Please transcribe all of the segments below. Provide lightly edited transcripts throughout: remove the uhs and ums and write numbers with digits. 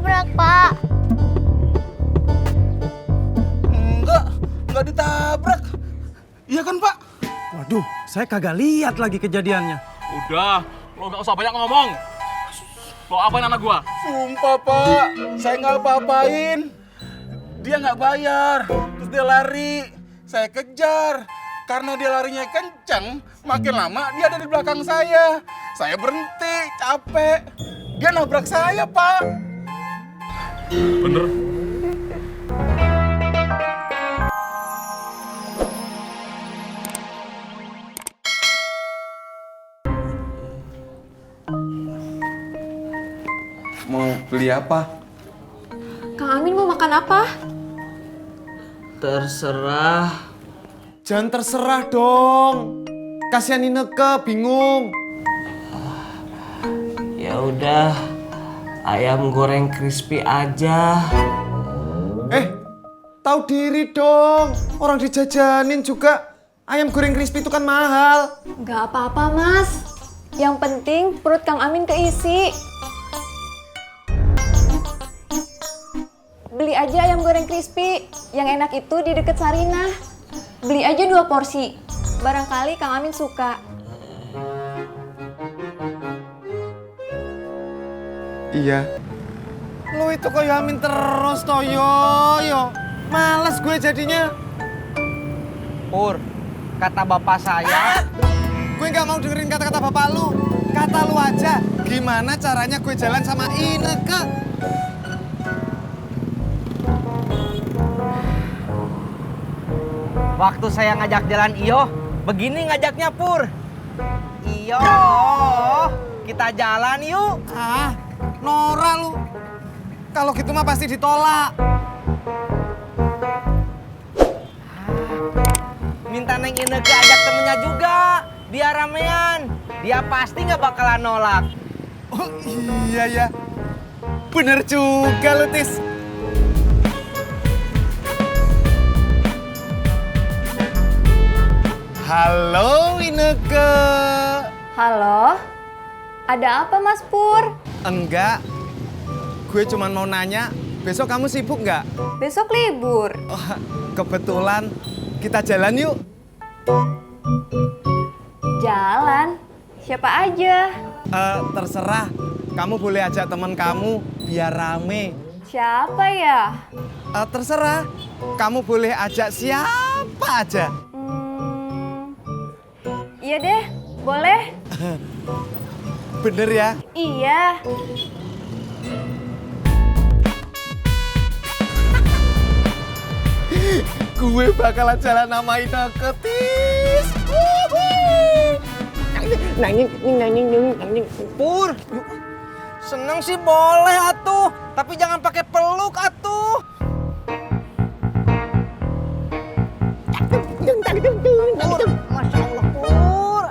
ditabrak, Pak. Enggak ditabrak. Iya kan, Pak? Waduh, saya kagak lihat lagi kejadiannya. Udah, lo gak usah banyak ngomong. Lo apain anak gua? Sumpah, Pak. Saya nggak apa-apain. Dia nggak bayar. Terus dia lari. Saya kejar. Karena dia larinya kencang, makin lama dia ada di belakang saya. Saya berhenti, capek. Dia nabrak saya, Pak. Bener. Mau beli apa? Kang Amin mau makan apa? Terserah. Jangan terserah dong. Kasihan Ineke, bingung. Ya udah, ayam goreng crispy aja. Tahu diri dong. Orang dijajanin juga. Ayam goreng crispy itu kan mahal. Gak apa-apa, Mas. Yang penting perut Kang Amin keisi. Beli aja ayam goreng crispy. Yang enak itu di deket Sarinah. Beli aja 2 porsi. Barangkali Kang Amin suka. Iya. Lu itu kok yamin terus Toyo. Males gue jadinya. Pur, kata bapak saya. Gue nggak mau dengerin kata-kata bapak lu. Kata lu aja. Gimana caranya gue jalan sama Ineke? Waktu saya ngajak jalan Iyo, begini ngajaknya Pur. Iyo, kita jalan yuk. Ah, Nora lu. Kalau gitu mah pasti ditolak. Minta Neng Ineke ajak temennya juga, biar ramean. Dia pasti nggak bakalan nolak. Oh iya ya. Bener juga lu, Tis. Halo Ineke. Halo? Ada apa, Mas Pur? Enggak. Gue cuma mau nanya, besok kamu sibuk nggak? Besok libur. Oh, kebetulan kita jalan yuk. Jalan? Siapa aja? Terserah. Kamu boleh ajak teman kamu biar rame. Siapa ya? Terserah. Kamu boleh ajak siapa aja. Iya deh, boleh. Bener ya? Iya. Gue bakalan jalan sama Ineke, Tis. Pur, seneng sih boleh atuh, tapi jangan pakai peluk atuh. Pur, Masya Allah Pur.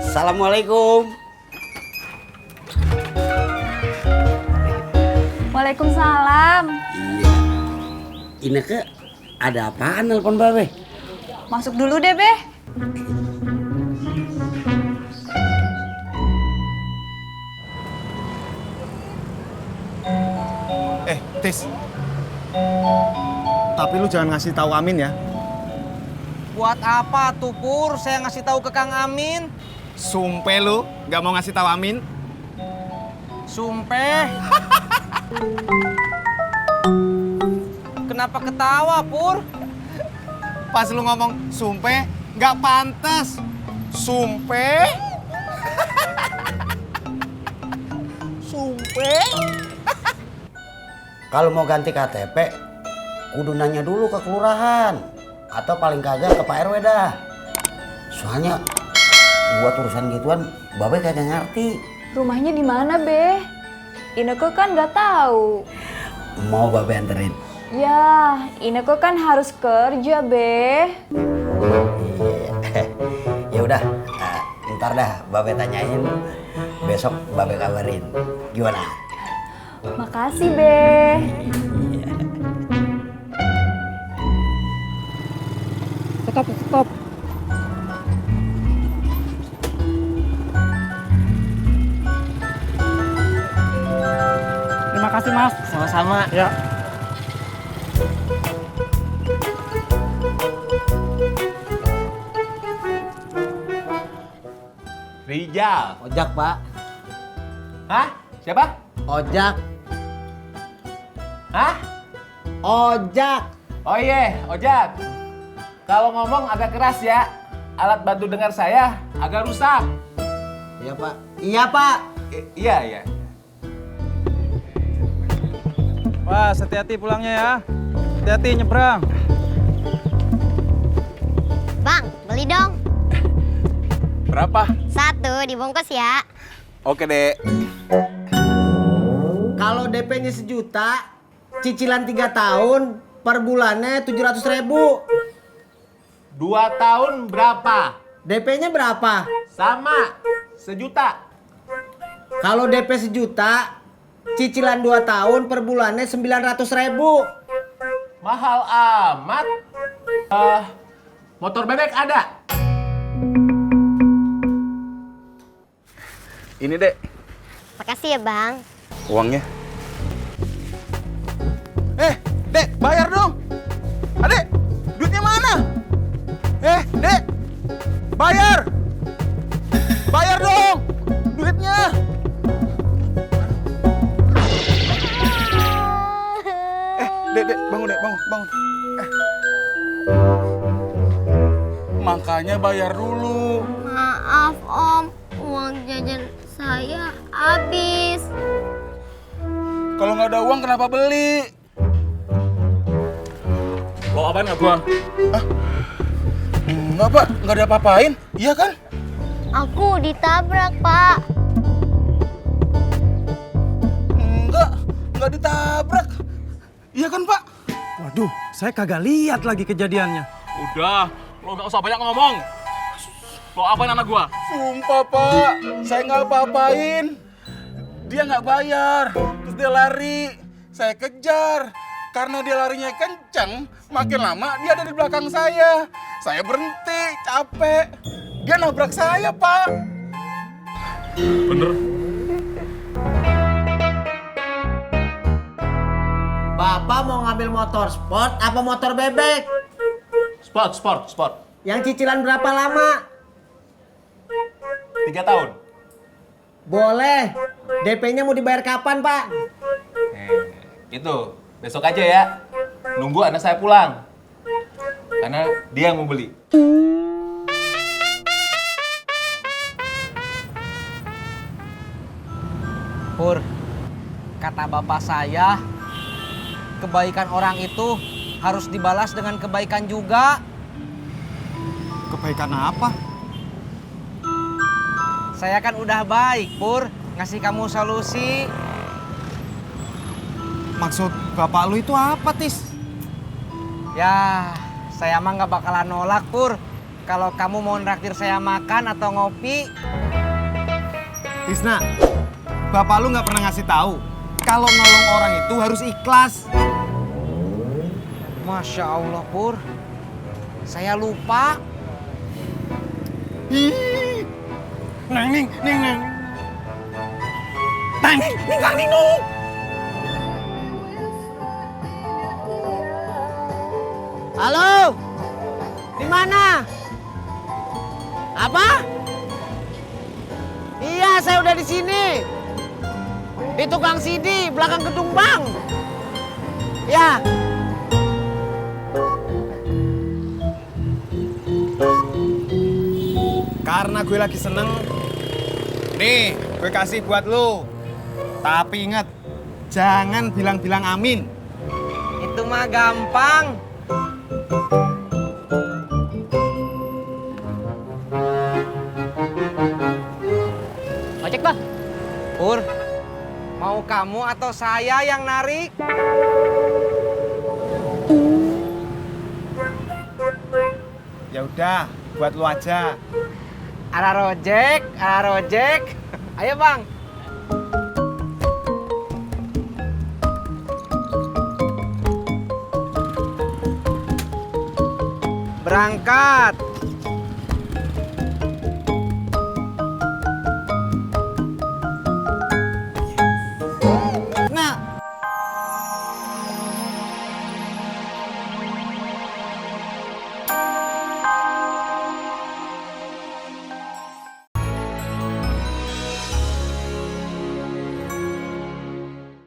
Assalamualaikum. Waalaikumsalam. Iya. Ineke, ada apaan nelpon Babe? Masuk dulu deh, Beh. Tis. Tapi lu jangan ngasih tahu Amin ya. Buat apa tuh Pur? Saya ngasih tahu ke Kang Amin. Sumpah lu nggak mau ngasih tahu Amin. Sumpeh. Kenapa ketawa, Pur? Pas lu ngomong sumpah nggak pantas. Sumpah. Sumpah. Kalau mau ganti KTP, kudu nanya dulu ke kelurahan. Atau paling kagak ke Pak RW dah. Soalnya buat urusan gituan, Babe kagak ngerti. Rumahnya di mana, Beh? Ineke kan nggak tahu. Mau Babe anterin? Ya, Ineke kan harus kerja, Beh. Iya. Ya udah, ntar dah Babe tanyain. Besok Babe kabarin. Gimana? Makasih, Be. Stop. Terima kasih, Mas. Sama-sama. Ya. Rijal. Ojak, Pak. Hah? Siapa? Ojak. Hah? Ojak. Oh iya, ojak. Kalau ngomong agak keras ya. Alat bantu dengar saya agak rusak. Iya, Pak. Iya, Pak. Iya. Wah, hati-hati pulangnya ya. Hati-hati nyebrang. Bang, beli dong. Berapa? 1 dibungkus ya. Oke, Dek. Kalau DP-nya 1 juta, cicilan 3 tahun, per bulannya 700.000. 2 tahun berapa? DP-nya berapa? Sama. 1 juta. Kalau DP 1 juta, cicilan 2 tahun, per bulannya 900.000. Mahal amat. Motor bebek ada? Ini, Dek, Makasih ya, Bang. uangnya. Dek, bayar dong. Adek, duitnya mana? Dek, bayar. Bayar dong, duitnya. Dek, bangun, Dek, bangun. Makanya bayar dulu. Maaf, Om. Uang jajan saya habis. Kalau nggak ada uang kenapa beli? Lo apain nggak gua? Enggak, Pak, nggak ada apa-apain. Iya kan? Aku ditabrak, Pak. Nggak ditabrak. Iya kan, Pak? Waduh, saya kagak lihat lagi kejadiannya. Udah, lo nggak usah banyak ngomong. Lo apain anak gua? Sumpah, Pak, saya nggak apa-apain. Dia nggak bayar, terus dia lari. Saya kejar. Karena dia larinya kencang, makin lama dia ada di belakang saya. Saya berhenti, capek. Dia nabrak saya, Pak. Bener. Bapak mau ngambil motor sport apa motor bebek? Sport. Yang cicilan berapa lama? 3 tahun. Boleh. DP-nya mau dibayar kapan, Pak? Itu, besok aja ya. Nunggu anak saya pulang. Karena dia yang mau beli. Pur, kata bapak saya, kebaikan orang itu harus dibalas dengan kebaikan juga. Kebaikan apa? Saya kan udah baik, Pur. Ngasih kamu solusi. Maksud bapak lu itu apa, Tis? Ya, saya mah nggak bakalan nolak, Pur. Kalau kamu mau nraktir saya makan atau ngopi. Tisna, bapak lu nggak pernah ngasih tahu kalau nolong orang itu harus ikhlas. Masya Allah, Pur. Saya lupa. Nang ning. Nang ning. Halo? Di mana? Apa? Iya, saya udah di sini. Di tukang CD, belakang gedung bank. Ya. Karena gue lagi seneng. Nih, gue kasih buat lu. Tapi inget, jangan bilang-bilang amin. Itu mah gampang. Ojek, Bang. Pur, mau kamu atau saya yang narik? Ya udah, buat lu aja. Ara rojek. Ayo, Bang. Berangkat.